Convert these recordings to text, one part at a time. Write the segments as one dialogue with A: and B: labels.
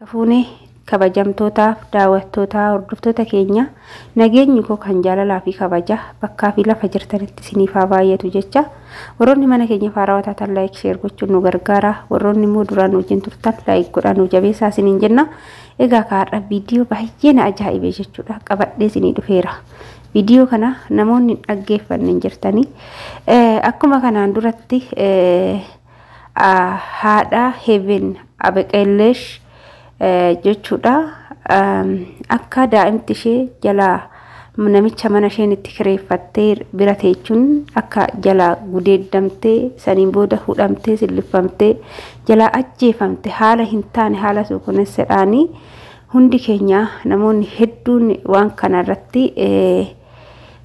A: Fuunee kabajamtootaaf daawwattoota hordoftoota keenya, nageenyi koo kan jaalalaa fi kabaja bakkaa fi lafa jirtanitti isiniif haa baay'atu jecha, warroonni mana keenya faarawaa taatan like, share gochuun nu gargaara. Warroonni immoo duraan wajjin turtan like godhaa nu jabeessaa isiniin jenna. Egaa kaarra viidiyoo baay'ee na ajaa'ibe jechuudha qabadhee isinii dhufeera. Viidiyoo kana namoonni hin dhaggeeffanne hin jirtanii. Akkuma kanaan duratti haadha Heaven Abeqelleesh jechuudha. Akka daa'imti ishee jalaa namicha mana isheen itti kireeffattee bira teechuun akka jalaa gudeeddamtee, saniin booda hudhamtee, sillifamtee, jalaa ajjeefamte, haala hin taane, haala suukunessadhaanii hundi keenya namoonni hedduun waan kana irratti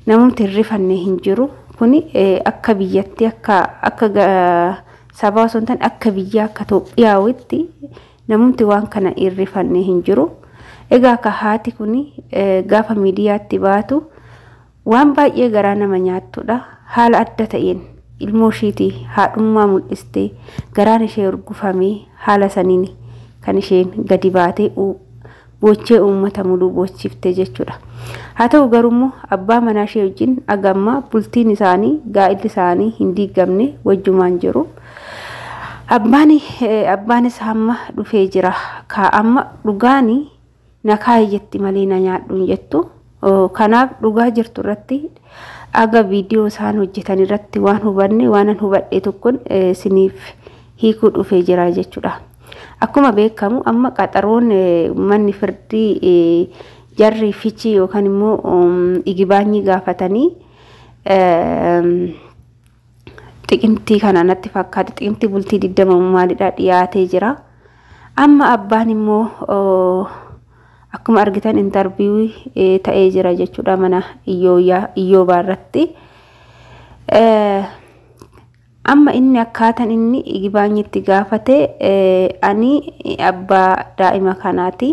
A: namoonni hin rifanne hin jiru. Kuni akka biyyatti, akka sabaa osoo hin taane akka biyyaa, akka Itoophiyaawwitti namoonni waan kana hin rifanne hin jiru. Egaa akka haati kuni gaafa miidiyaatti baatu waan baay'ee garaa nama nyaattudha. Haala adda ta'een ilmoo ishiitii haadhummaa mul'istee, garaan ishee urgufamee, haala saniin kan isheen gadi baatee boochee uummata muluu boochiftee jechuudha. Haa ta'u garuummoo abbaa manaa ishee wajjin agammaa bultiin isaanii, gaa'illi isaanii hin diigamne, wajjumaan jiru. Abbaanis hamma dhufee jira. Kaa amma dhugaanii na kaayi jetti malee na nyaadhu hin jettu. Kanaaf dhugaa jirtu irratti aga viidiyoo isaan hojjetan irratti waan hubanne, waan an hubadhe tokkoon isiniif hiikuu dhufee jira jechuudha. Akkuma beekamu amma qaxaroon manni firdii jarri fichii yookaan immoo igibaanyii gaafatanii Xiqimtii kana natti fakkaate, Xiqimtii bultii 20 maalidha dhiyaatee jira. Amma abbaan immoo akkuma argitan interview ta'ee jira jechuudha mana Iyyoobaa irratti. Amma inni akkaataan inni igibaanyitti gaafate, ani abbaa daa'ima kanaati.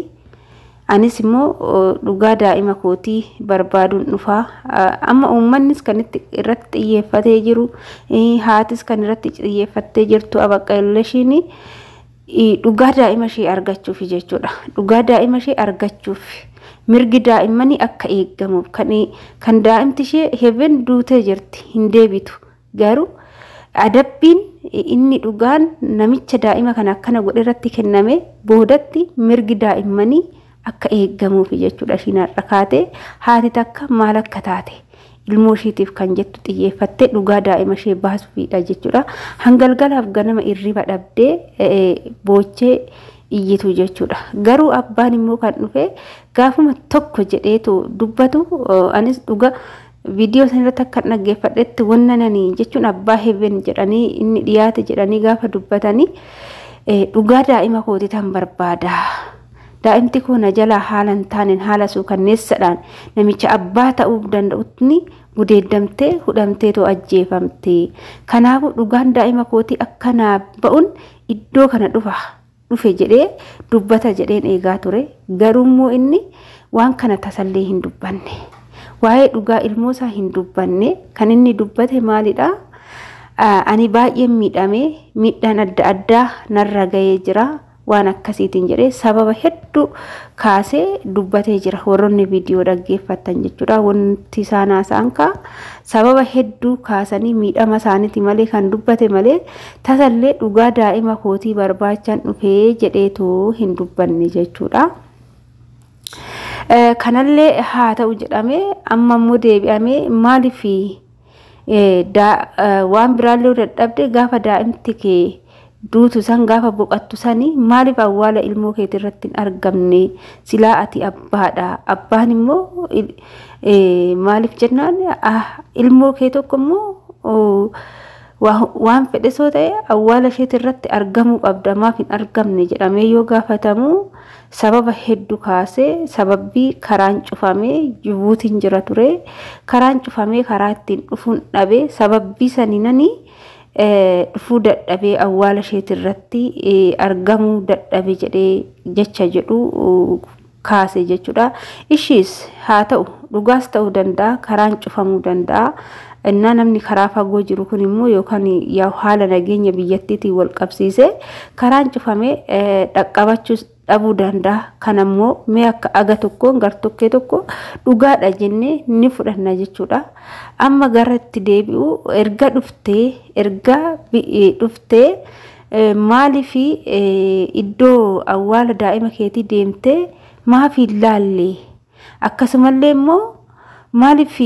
A: Anis immoo dhugaa daa'ima kootii barbaaduun dhufaa. Amma uummannis kan irratti xiyyeeffatee jiru, haatis kan irratti xiyyeeffattee jirtu Abaqqallashiin dhugaa daa'ima ishee argachuuf jechuudha. Dhugaa daa'ima ishee argachuuf, mirgi daa'immanii akka eegamuuf, kan daa'imti ishee Heaven duutee jirti, hin deebitu. Garuu adabbiin inni dhugaan namicha daa'ima kana akkana godhe irratti kenname boodatti mirgi daa'immanii akka eegamuuf jechuudha. Ishiin har'a kaatee haati takka maal akka taate ilmoo ishiitiif kan jettu xiyyeeffattee dhugaa daa'ima ishee baasuufidha jechuudha. Hangalgalaaf ganama irriba dhabdee boochee iyyitu jechuudha. Garuu abbaan immoo kan dhufe gaafuma tokko jedheetu dubbatu, anis dhuga viidiyoo san irratti akka dhaggeeffadhetti wanna nani jechuun abbaa Heaven jedhanii inni dhiyaate jedhanii gaafa dubbatanii, dhugaa daa'ima kooti tan barbaada. Daa'imti koo na jalaa haala hin taaneen, haala suukanneessadhaan namicha abbaa ta'uu danda'utti gudeeddamtee, hudhamteetoo ajjeefamte. Kanaafuu dhugaan daa'ima kootii akka naa ba'uun iddoo kana dhufe jedhee dubbata jedheen eegaa ture. Garuu immoo inni waan kana tasallee hin dubbanne. Waa'ee dhugaa ilmoosaa hin dubbanne. Kan inni dubbate maalidha? Ani baay'een miidhamee, miidhaan adda addaa narra ga'ee jira. Waan akkasiitiin jedhee sababa hedduu kaasee dubbatee jira. Warroonni viidiyoo dhaggeeffattan jechuudha. Wanti isaan haasa'an kaa sababa hedduu kaasanii miidhama isaaniiti malee kan dubbate malee tasallee dhugaa daa'ima kootii barbaachan dhufee jedheetu hin dubbanne jechuudha. Kanallee haa ta'u jedhamee amma immoo deebi'amee maaliif waan biraallee dadhabde, gaafa daa'imti kee duutu san, gaafa boqattu sani maaliif awwaala ilmoo keetii irratti hin argamne? Silaa ati abbaadha. Abbaan immoo maaliif jennaan, ilmoo kee tokko immoo waan fedhe soo ta'e awwaala isheeti irratti argamuu qabda, maaf hin argamne jedhamee yoo gaafatamu sababa hedduu kaasee, sababbii karaan cufamee, Jibuutiin jira ture, karaan cufamee karaa ittiin dhufuun dhabee, sababbii saniinanii dhufuu dadhabee, awwaala isheeti irratti argamuu dadhabe jedhee jecha jedhu kaase jechuudha. Ishiis haa ta'u, dhugaas ta'uu danda'a, karaan cufamuu danda'a. Innaa namni karaa fagoo jiru kun immoo yookaan haala nageenya biyyattiitiin wal qabsiisee karaan cufamee dhaqqabachuu dhabuu danda'a. Kanammoo mee akka aga tokkoon gartokkee tokko dhugaadha jennee ni fudhanna jechuudha. Amma gara itti deebi'u, erga dhuftee maaliif iddoo awwaala daa'ima keetii deemtee maaf hin laalle? Akkasumallee immoo maaliif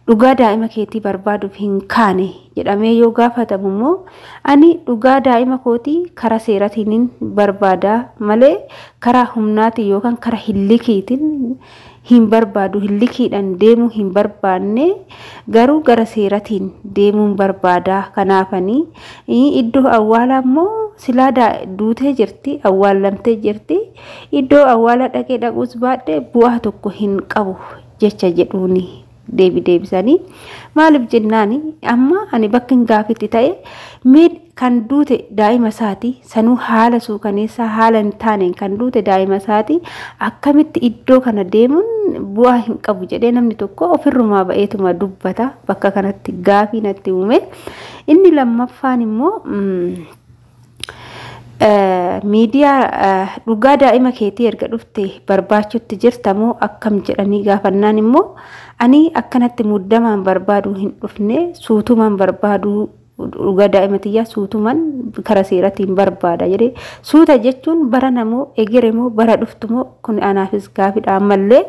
A: dhugaa daa'ima keetii barbaaduuf hin kaane jedhamee yoo gaafatamu immoo, ani dhugaa daa'ima kootii karaa seeratiin barbaada malee karaa humnaatiin yookaan karaa hillikiitiin hin barbaadu, hillikiidhaan deemuu hin barbaanne, garuu gara seeratiin deemuun barbaada. Kanaafanii iddoo awwaalaa immoo silaa duutee jirti, awwaalamtee jirti, iddoo awwaalaa dhaqee dhaquus baadhee bu'aa tokko hin qabu jecha jedhuuni deebi deebisanii. Maaliif jennaani, amma ani bakka hin gaafitti ta'e, mee kan duute daa'ima isaati, sanuu haala suukaneessaa haala hin taaneen kan duute daa'ima isaati, akkamitti iddoo kana deemuun bu'aa hin qabu jedhee namni tokko ofirrumaa ba'eetuma dubbata? Bakka kanatti gaafii natti uume. Inni lammaffaan immoo, miidiyaa dhugaa daa'ima keetii erga dhufte barbaachutti jirtamoo akkam jedhanii gaafannaan immoo, ani akkanatti muddamaan barbaaduu hin dhufne, suutumaan barbaaduu, dhugaa daa'ima tiyyaa suutumaan karaa seeratiin barbaada jedhee. Suuta jechuun bara namoo egere moo bara dhuftu moo? Kun anaafis gaafidha ammallee.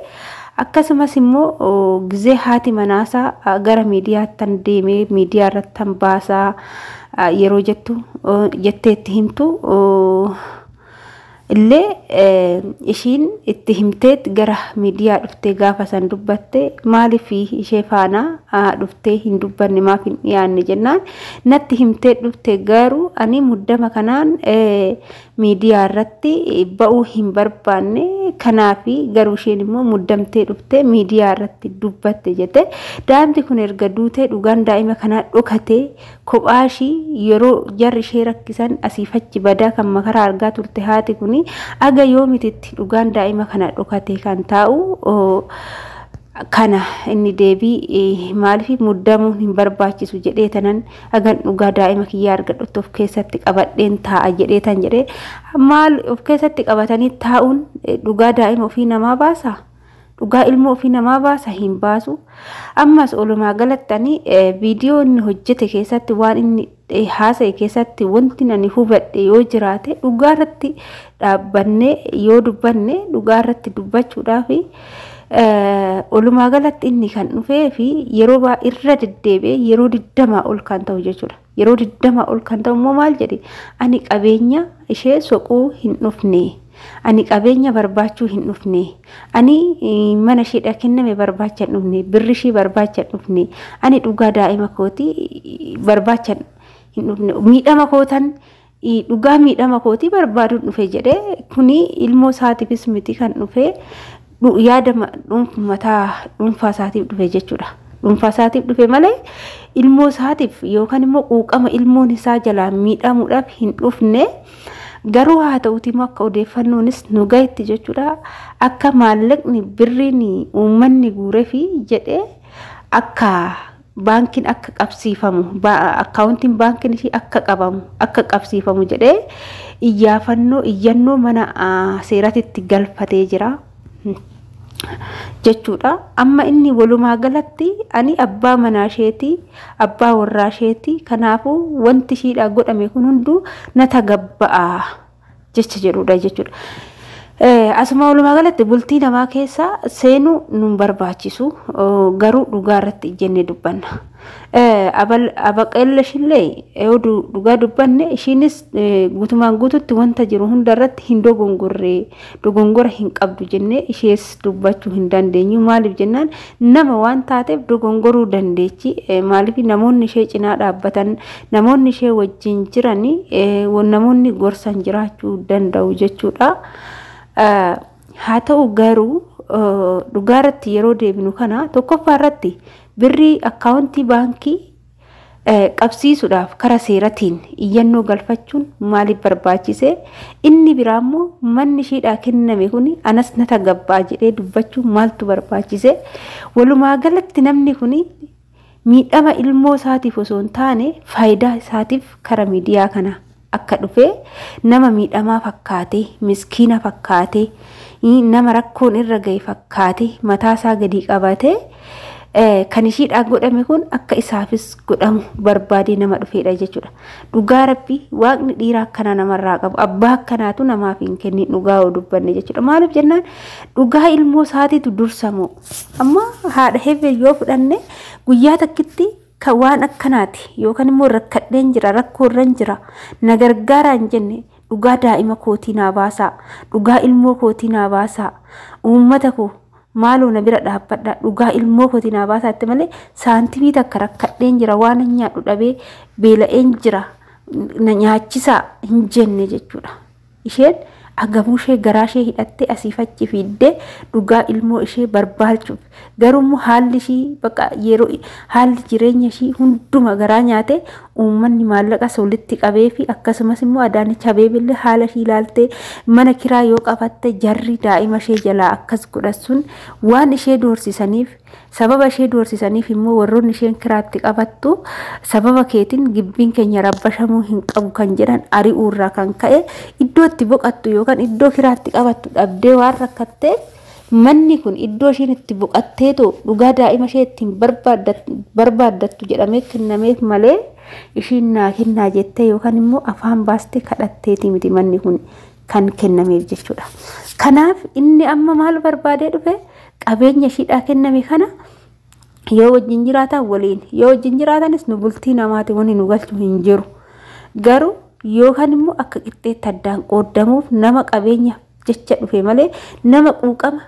A: Akkasumas immoo gizee haati manaasaa gara miidiyaattan deemee miidiyaa irrattan baasaa yeroo jettu jetteetti himtu illee, ishiin itti himteet gara miidiyaa dhuftee gaafa san dubbatte, maaliif ishee faana dhuftee hin dubbanne, maaf hin dhiyaanne jennaan, natti himtee dhufte, garuu ani muddama kanaan miidiyaa irratti ba'uu hin barbaanne, kanaafi garuu isheen immoo muddamtee dhuftee miidiyaa irratti dubbatte jette. Daa'imti kun erga duutee dhugaan daa'ima kanaa dhokatee kophaa ishii yeroo jarri ishee rakkisan asiif achi badaa kan makaraa argaa turte haati kuni, aga yoomititti dhugaan daa'ima kana dhokatee kan taa'u? Kana inni deebii maaliif muddamuun hin barbaachisu jedhee tanan agan dhugaa daa'ima kiyyaa argadhutti of keessatti qabadheen taa'a jedhee tan jedhee. Maal of keessatti qabatanii taa'uun dhugaa daa'ima ofii namaa baasa? Dhugaa ilmoo ofii namaa baasa? Hin baasu. Ammas walumaa galattanii viidiyoo inni hojjete keessatti, waan inni haasa'e keessatti wanti ani hubadhe yoo jiraate, dhugaa irratti dhaabbannee yoo dubbanne, dhugaa irratti dubbachuudhaaf, walumaa galatti inni kan dhufee fi yeroo irra deddeebi'ee yeroo 20 ol kan ta'u jechuudha. Yeroo 20 ol kan ta'u immoo maal jedhe? Ani qabeenya ishee soquu hin dhufne. Ani qabeenya barbaachuu hin dhufne. Ani mana isheedha kenname barbaacha hin dhufne. Birri ishee barbaacha hin dhufne. Ani dhugaa daa'ima kootii barbaacha hin dhufne. Miidhama kootan, dhugaa miidhama kootii barbaaduun dhufe jedhee. Kuni ilmoo isaatiifis miti kan dhufe, yaada mataa dhuunfaa isaatiif dhufe jechuudha. Dhuunfaa isaatiif dhufe malee ilmoo isaatiif yookaan immoo quuqama ilmoon isaa jalaa miidhamuudhaaf hin dhufne. Garuu haa ta'uti immoo akka odeeffannoonis nu gahetti jechuudha. Akka maallaqni birriin uummanni guuree fi jedhee akka baankiin akka qabsiifamu, akkaawuntiin baankiin ishii akka qabamu, akka qabsiifamu jedhee iyyaafannoo iyyannoo mana seeratitti galfatee jira jechuudha. Amma inni walumaa galatti ani abbaa manaa isheeti, abbaa warraa isheeti, kanaafuu wanti ishiidhaa godhame kun hunduu na tagabba'a jecha jedhudha jechuudha. Asuma walumaa galatti bultii namaa keessa seenuu nun barbaachisu, garuu dhugaa irratti ijjennee dubbanna. Abaqeellashillee yoo dhugaa dubbanne, ishiinis guutumaan guututti wanta jiru hunda irratti hin dogongorree, dogongora hin qabdu jennee ishees dubbachuu hin dandeenyu. Maaliif jennaan, nama waan taateef dogongoruu dandeechi. Maaliif, namoonni ishee cinaa dhaabbatan, namoonni ishee wajjin jiran, namoonni gorsan jiraachuu danda'u jechuudha. Haa ta'u garuu dhugaa irratti yeroo deebinu kana, tokkoffaa irratti birrii akkaawuntii baankii qabsiisuudhaaf karaa seeratiin iyyannoo galfachuun maaliif barbaachise? Inni biraa immoo manni ishiidhaa kenname kun anas na tagabbaa jedhee dubbachuun maaltu barbaachise? Walumaa galatti namni kun miidhama ilmoo isaatiif osoo hin taane faayidaa isaatiif kara miidiyaa kana akka dhufee nama miidhamaa fakkaatee, miskiina fakkaatee, nama rakkoon irra gahe fakkaatee mataasaa gadi qabatee kan ishiidhaan godhame kun akka isaafis godhamu barbaadee nama dhufeedha jechuudha. Dhugaa Rabbii, Waaqni dhiira akkanaa namarraa qabu, abbaa akkanaatu namaaf hin kennin, dhugaa yoo dubbanne jechuudha. Maaliif jennaan, dhugaa ilmoo isaatiitu dursamu. Amma haadha Heevee yoo fudhanne, guyyaa takkitti kan waan akkanaati yookaan immoo rakkadheen jira, rakkoo irran jira, na gargaaraa hin jenne. Dhugaa daa'ima kootii naa baasaa, dhugaa ilmoo kootii naa baasaa, uummata koo maaloo na bira dhaabbadha, dhugaa ilmoo kootii naa baasaa itti malee, saantimii takka rakkadheen jira, waan nyaadhu dhabee beela'een jira, na nyaachisaa hin jenne jechuudha. Isheen agabuu ishee garaa ishee hidhattee asiif achi fiiddee dhugaa ilmoo ishee barbaachuuf, garuu haalli ishii bakka yeroo haalli jireenya ishii hunduma garaa nyaate, uummanni maallaqa walitti qabee fi akkasumas immoo Adaanech Abeebeellee haala ishii ilaaltee mana kiraa yoo qabatte jarri daa'ima ishee jalaa akkas godhan waan ishee doorsisaniif, sababa ishee doorsisaniif immoo warroonni isheen kiraatti qabattu sababa keetiin gibbiin keenya rabbashamuu hin qabu kan jedhan ari'uurraa kan ka'e, iddoo itti boqattu yookaan iddoo kiraatti qabattu dhabdee waan rakkatteef, manni kun iddoo isheen itti boqatteetoo dhugaa daa'ima ishee ittiin barbaaddattu jedhamee kennameef malee, ishiin naa kennaa jettee yookaan immoo afaan baastee kadhatteeti miti manni kun kan kennameef jechuudha. Kanaaf inni amma maal barbaadee dhufe? Qabeenya ishiidhaa kenname kana yoo wajjin jiraatan waliin, yoo wajjin jiraatanis nu bultii namaati wanni nu galchu hin jiru. Garuu yookaan immoo akka qixxeetti addaan qooddamuuf nama qabeenya jecha dhufe malee, nama quuqama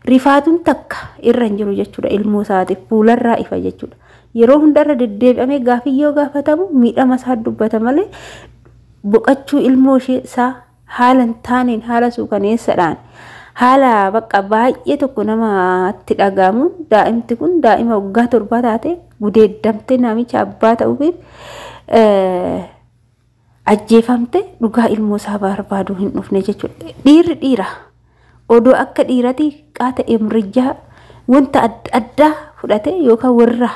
A: rifaatuun takka irra hin jiru jechuudha. Ilmoo isaatiif fuularraa ifa jechuudha. Yeroo hundarra deddeebi'amee gaafii yoo gaafatamu miidhama isaa dubbata malee, boqachuu ilmoo ishee isaa haala hin taaneen, haala suukaneessadhaan, haala bakka baay'ee tokko namatti dhaga'amuun, daa'imti kun daa'ima waggaa 7 taate gudeeddamtee namicha abbaa ta'uuf ajjeefamte, dhugaa ilmoo isaa barbaaduu hin dhufne jechuudha. Dhiirri dhiira odoo akka dhiiratii qaata emrijjaa wanta adda addaa fudhate yookaan warra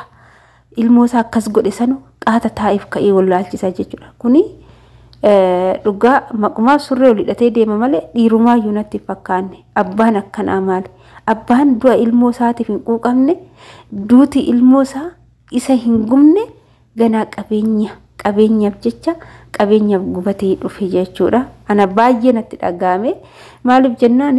A: ilmoo isaa akkas godhe sanu qaata taa'eef ka'ee wallaalchisa jechuudha. Kuni dhugaa maqumaaf surree ol hidhatee deema malee dhiirumaayyuu natti hin fakkaanne. Abbaan akkanaa maali? Abbaan du'a ilmoo isaatiif hin quuqamne, duuti ilmoo isaa isa hin gubne, ganaa qabeenya qabeenyaaf jecha qabeenyaaf gubatee dhufe jechuudha. Ana baay'ee natti dhaga'ame. Maaliif jennaan,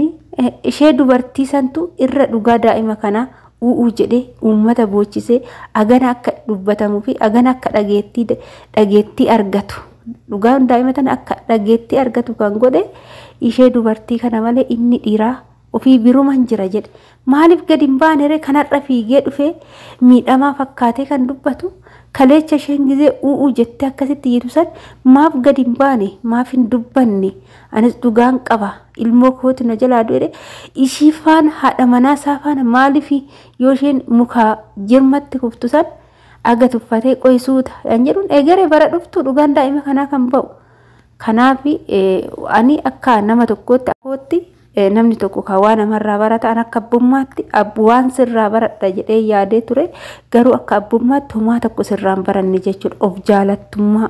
A: ishee dubartii santu irra dhugaa daa'ima kanaa u'uu jedhee uummata boochisee agana akka dubbatamuu fi agana akka dhageettii argatu. Dhugaan daa'ima tana akka dhageettii argatu kan godhe ishee dubartii kana malee, inni dhiiraa ofii biruman jira jedhe. Maaliif gadi hin baane ree? Kanarra fiigee dhufee miidhamaa fakkaatee kan dubbatu, kaleecha isheen gizee u'uu jettee akkasitti iyyitu san maaf gadi hin baane? Maaf hin dubbanne? Anis dhugaan qaba, ilmoo kooti na jalaa du'e? Ishii faana, haadha manaa isaa faana maaliif yoo isheen muka jirmatti kuftu san aga tuffatee qoysuuta kan jedhuun egeree bara dhuftu dhugaan daa'ima kanaa kan ba'u. Kanaaf ani akka nama tokkootti, namni tokko kan waa namarraa barata, an akka abbummaatti waan sirraa baradha jedhee yaadee ture, garuu akka abbummaatti homaa tokko sirraan baranne jechuudha. Of jaalattummaa,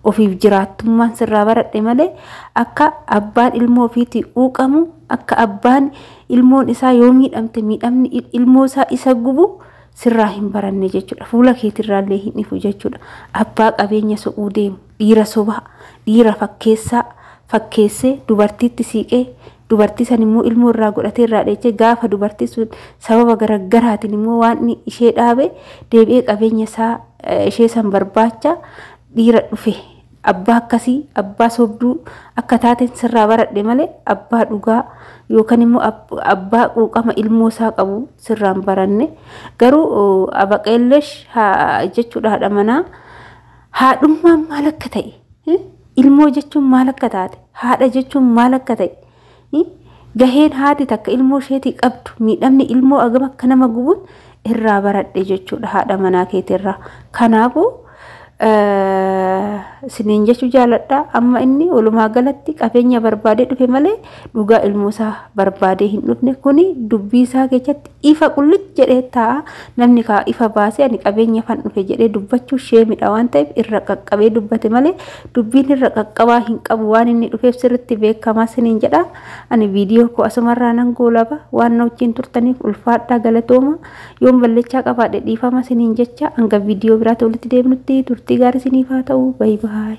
A: ofiif jiraattummaan sirraa baradhe malee, akka abbaan ilmoo ofiitii quuqamu, akka abbaan ilmoon isaa yoo miidhamte miidhamni ilmoo isaa isa gubu sirraa hin baranne jechuudha. Fuula keetirraallee hin ifu jechuudha. Abbaa qabeenya so'uu deemu, dhiira sobaa, dhiira fakkeessaa, fakkeessee dubartiitti siiqee, dubartii san immoo ilmoo irraa godhatee irraa dheechee, gaafa dubartii sun sababa garaagaraatiin immoo waan ishee dhaabe deebi'ee qabeenya isaa ishee san barbaacha dhiira dhufe. Abbaa akkasii, abbaa sobduu akka taateen sirraa baradhe malee, abbaa dhugaa yookaan immoo abbaa quuqama ilmoo isaa qabu sirraan baranne. Garuu abaqeellesh jechuudha, haadha manaa, haadhummaan maal akka ta'e, ilmoo jechuun maal akka taate, haadha jechuun maal akka ta'e, gaheen haati takka ilmoo isheetii qabdu, miidhamni ilmoo agam akka nama gubuun irraa baradhe jechuudha haadha manaa keetirraa. Kanaafuu Isiniin jechuu jaaladha. Amma inni walumaa galatti qabeenya barbaadee dhufe malee dhugaa ilmoosaa barbaadee hin dhufne. Kuni dubbii isaa keessatti ifa qullic jedhee taa'a. Namni kaa ifa baasee ani qabeenya fan dhufe jedhee dubbachuu sheemidha waan ta'eef irra qaqqabee dubbate malee dubbiin irra qaqqabaa hin qabu, waan inni dhufeef sirriitti beekamaa isiniin jedha. Ani viidiyoo koo asumarraa nan goolaba. Waan na wajjin turtaniif ulfaadhaa, galatooma. Yoon ballechaa qabaadhe dhiifama isiniin jecha, hanga viidiyoo biraatti walitti deemnutti turtii gaarii isiniif haa ta'u. Bayi baay'ee.